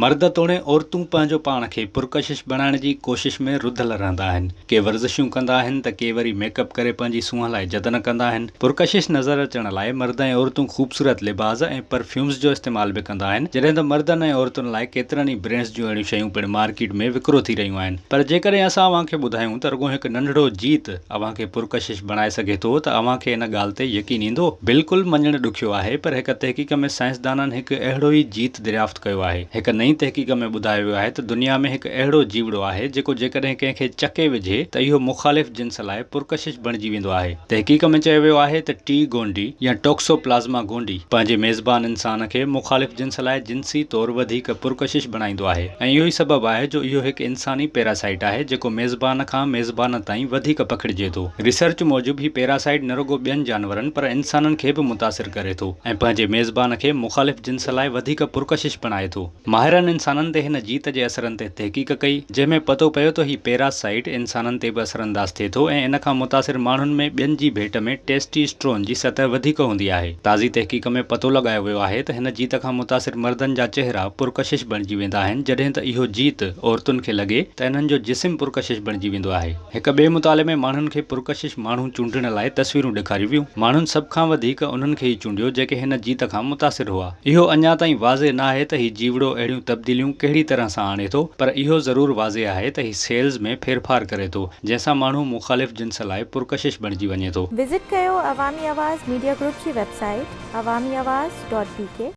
مرد توڻي عورتون پنهنجو پاڻ کي پرڪشش بڻائڻ جي ڪوشش ۾ رڌل رهندا آهن. ڪي ورزشون ڪندا آهن ته ڪي وري ميڪ اپ ڪري پنهنجي سونهن لاء جتن ڪندا آهن. پرڪشش نظر اچڻ لاء مرد ۽ عورتون خوبصورت لباس ۽ پرفيومز جو استعمال به ڪندا آهن. جڏهن ته مردن ۽ عورتن لاء ڪيترن ئي برينڊز جون اهڙيون شيون پڻ مارڪيٽ ۾ وڪرو ٿي رهيون آهن. پر جيڪڏهن اسان اوهان کي ٻڌايون ته رڳو هڪ ننڍڙو جيت اوهان کي پرڪشش بڻائي سگهي ٿو ته اوهان کي ان ڳالهه تي يقين ايندو؟ بلڪل مڃڻ ڏکيو آهي پر هڪ تحقيق ۾ سائنسدانن هڪ اهڙو ئي جيت دريافت ڪيو آهي. هڪ نئين تحقيق ۾ ٻڌايو ويو آهي ته دنيا ۾ هڪ اهڙو جيوڙو آهي جيڪو جيڪڏهن ڪنهن کي چڪي وجهي ته اهو مخالف جنس لاء پرڪشش بڻجي ويندو آهي. تحقيق ۾ چيو ويو آهي ته ٽي گونڊي يا ٽوڪسوپلازما گونڊي پنهنجي ميزبان انسان کي مخالف جنس لاء جنسي طور وڌيڪ پرڪشش بڻائيندو آهي ۽ اهو ئي سبب آهي جو اهو هڪ انساني پيراسائيٽ آهي جيڪو ميزبان کان ميزبان تائين وڌيڪ پکڙجي ٿو. ريسرچ موجب هي پيراسائيٽ نه رڳو ٻين جانورن پر انسانن کي به متاثر ڪري ٿو ۽ پنهنجي ميزبان کي مخالف جنس لاء وڌيڪ پرڪشش بڻائي ٿو. ماهرن انسانن تي هن جيت جي اثرن تي تحقيق ڪئي، جنهن ۾ پتو پيو ته هي پيرا سائيٽ انسانن تي به اثرانداز ٿئي ٿو ۽ ان کان متاثر ماڻهن ۾ ٻين جي ڀيٽ ۾ ٽيسٽي اسٽرون جي سطح وڌيڪ هوندي آهي. تازي تحقيق ۾ پتو لڳايو ويو آهي ته هن جيت کان متاثر مردن جا چهرا پرڪشش بڻجي ويندا آهن جڏهن ته اهو جيت عورتن کي لڳي ته انهن جو جسم پرڪشش بڻجي ويندو آهي. هڪ ٻئي مطالعي ۾ ماڻهن کي پرڪشش ماڻهو چونڊڻ لاء تصويرون ڏيکاريون ويون. ماڻهن سڀ کان وڌيڪ انهن کي ئي چونڊيو جيڪي هن جيت کان متاثر هئا. اهو اڃا تائين واضح ناهي ته هي جيوڙو اهڙيون تبديليون ڪهڙي طرح سان آڻي ٿو پر اهو ضرور واضح آهي ته هي سيلز ۾ ڦيرڦار ڪري ٿو جنهن سان ماڻهو مخالف جنس لاء پرڪشش بڻجي وڃي ٿو. وزٽ ڪيو عوامي آواز ميڊيا گروپ جي website Awami Awaz dot B K.